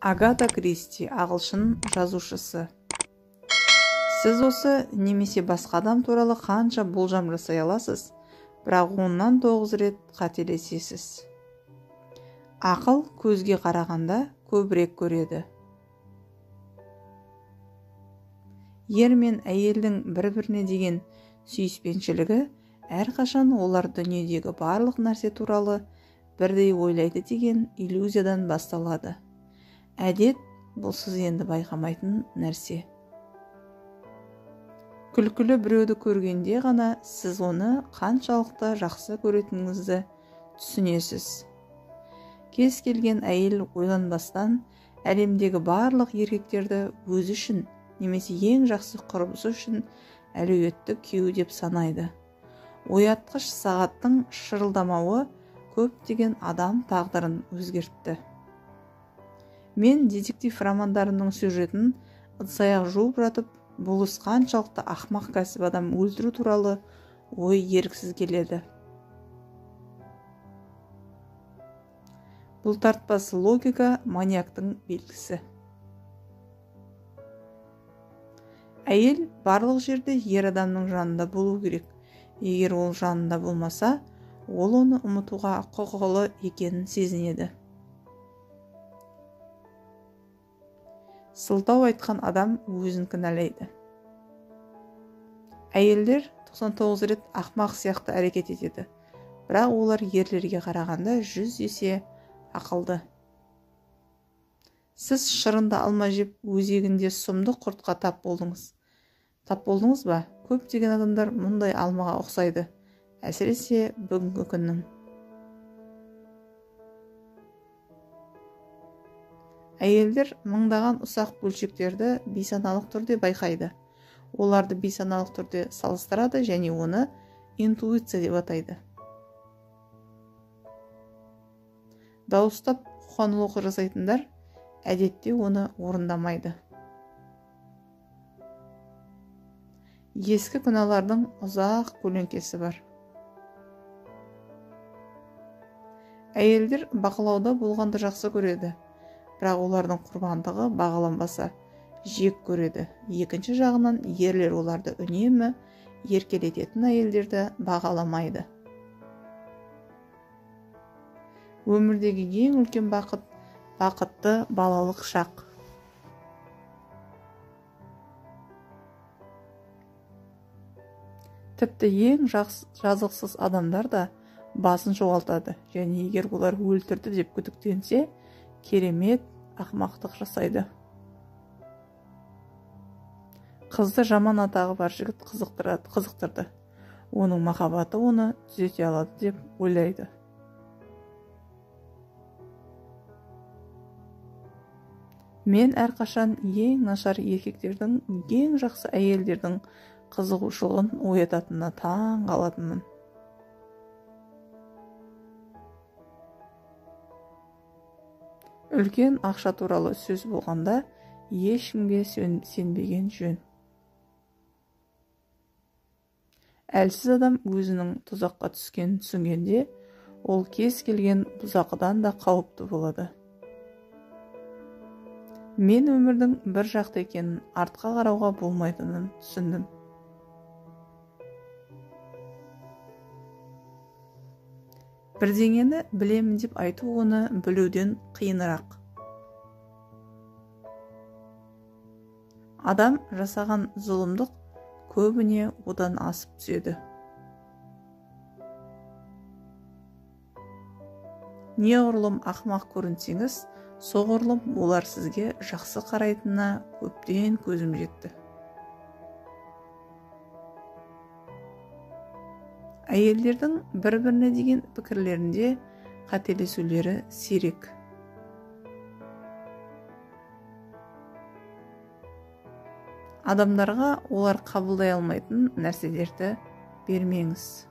Агата Кристи, ағылшын жазушысы. Сіз осы немесе басқа адам туралы қанша болжам жасай аласыз, бірақ 10-нан 9 рет қателесесіз. Ақыл көзге қарағанда көбірек көреді. Ер мен әйелдің бір-біріне деген сүйіспеншілігі әрқашан олар дүниедегі барлық нәрсе туралы бірдей ойлайды деген иллюзиядан басталады. Әдет бұл сіз енді байқамайтын нәрсе. Күлкілі біреуді көргенде ғана сіз оны қаншалықты жақсы көретініңізді түсінесіз. Кез келген әйел ойланбастан әлемдегі барлық еркектерді өзі үшін немесе ең жақсы құрбысы үшін әлеуетті күйеу деп санайды. Оятқыш сағаттың шырылдамауы көптеген адам тағдырын өзгертті. Мен детектив романдарының сюжетін ыдыс-аяқ жуып жатып, бұл іс қаншалықты ақмақ кәсіп адам өлтіру туралы ой еріксіз келеді. Бұлтартпас логика маньяктың белгісі. Әйел барлық жерде ер адамның жанында болу керек. Егер ол жанында болмаса, ол оны ұмытуға құқылы екенін сезінеді. Сылтау айтқан адам өзін кінәлайды. Әйелдер 99 рет ақмақ сияқты әрекет етеді, бірақ олар ерлерге қарағанда 100 есе ақылды. Сіз шырынды алма жеп, өзегінде сұмдық құртқа тап болдыңыз. Тап болдыңыз ба? Көптеген адамдар мұндай алмаға ұқсайды, әсіресе бүгінгі күннің. Әйелдер мыңдаған ұсақ бөлшектерді бейсаналық түрде байқайды. Оларды бейсаналық түрде салыстырады және оны интуиция деп атайды. Дауыстап қоқан-лоқы жасайтындар әдетте оны орындамайды. Ескі күнәлардың ұзақ көлеңкесі бар. Әйелдер бақылауда болғанды жақсы көреді, бірақ олардың құрбандығы бағаланбаса жек көреді. Екінші жағынан, ерлер оларды үнемі еркелететін әйелдерді бағаламайды. Өмірдегі ең үлкен бақыт бақытты балалық шақ. Тіпті ең жазықсыз адамдар да басын жоғалтады, және егер олар өлтірді деп күдіктенсе, керемет ақмақтық жасайды. Қызды жаман атағы бар жігіт қызықтырды. Оның махаббаты оны түзете алады деп ойлайды. Мен әрқашан ең нашар еркектердің, ең жақсы әйелдердің қызығушылығын оятатынына таң қалатынмын. Үлкен ақша туралы сөз болғанда ешкімге сенбеген жөн. Әлсіз адам өзінің тұзаққа түскенін түсінгенде, ол кез келген бұзақыдан да қауіпті болады. Мен өмірдің бір жақты екенін, артқа қарауға болмайтынын түсіндім. Бірдеңені білемін деп айту оны білуден қиынырақ. Адам жасаған зұлымдық көбіне одан асып түседі. Неғұрлым ақымақ көрінсеңіз, соғұрлым олар сізге жақсы қарайтынына көптен көзім жетті. Әйелдердің бір-біріне деген пікірлерінде қателесулері сирек. Адамдарға олар қабылдай алмайтын нәрселерді бермеңіз.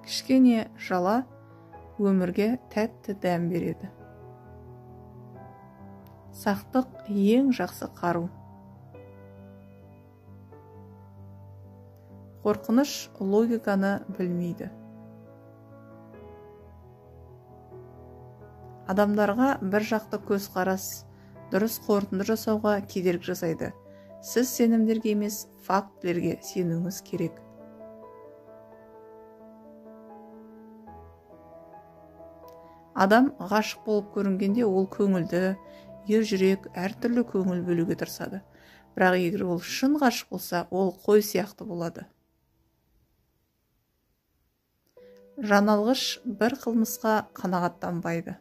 Кішкене жала өмірге тәтті дәм береді. Сақтық ең жақсы қару. Қорқыныш логиканы білмейді. Адамдарға бір жақты көзқарас дұрыс қорытынды жасауға кедергі жасайды. Сіз сенімдерге емес, фактілерге сенуіңіз керек. Адам ғашық болып көрінгенде ол көңілді, ержүрек, әртүрлі көңіл бөлуге тырысады. Бірақ егер ол шын ғашық болса, ол қой сияқты болады. Жаналғыш бір қылмысқа қанағаттанбайды.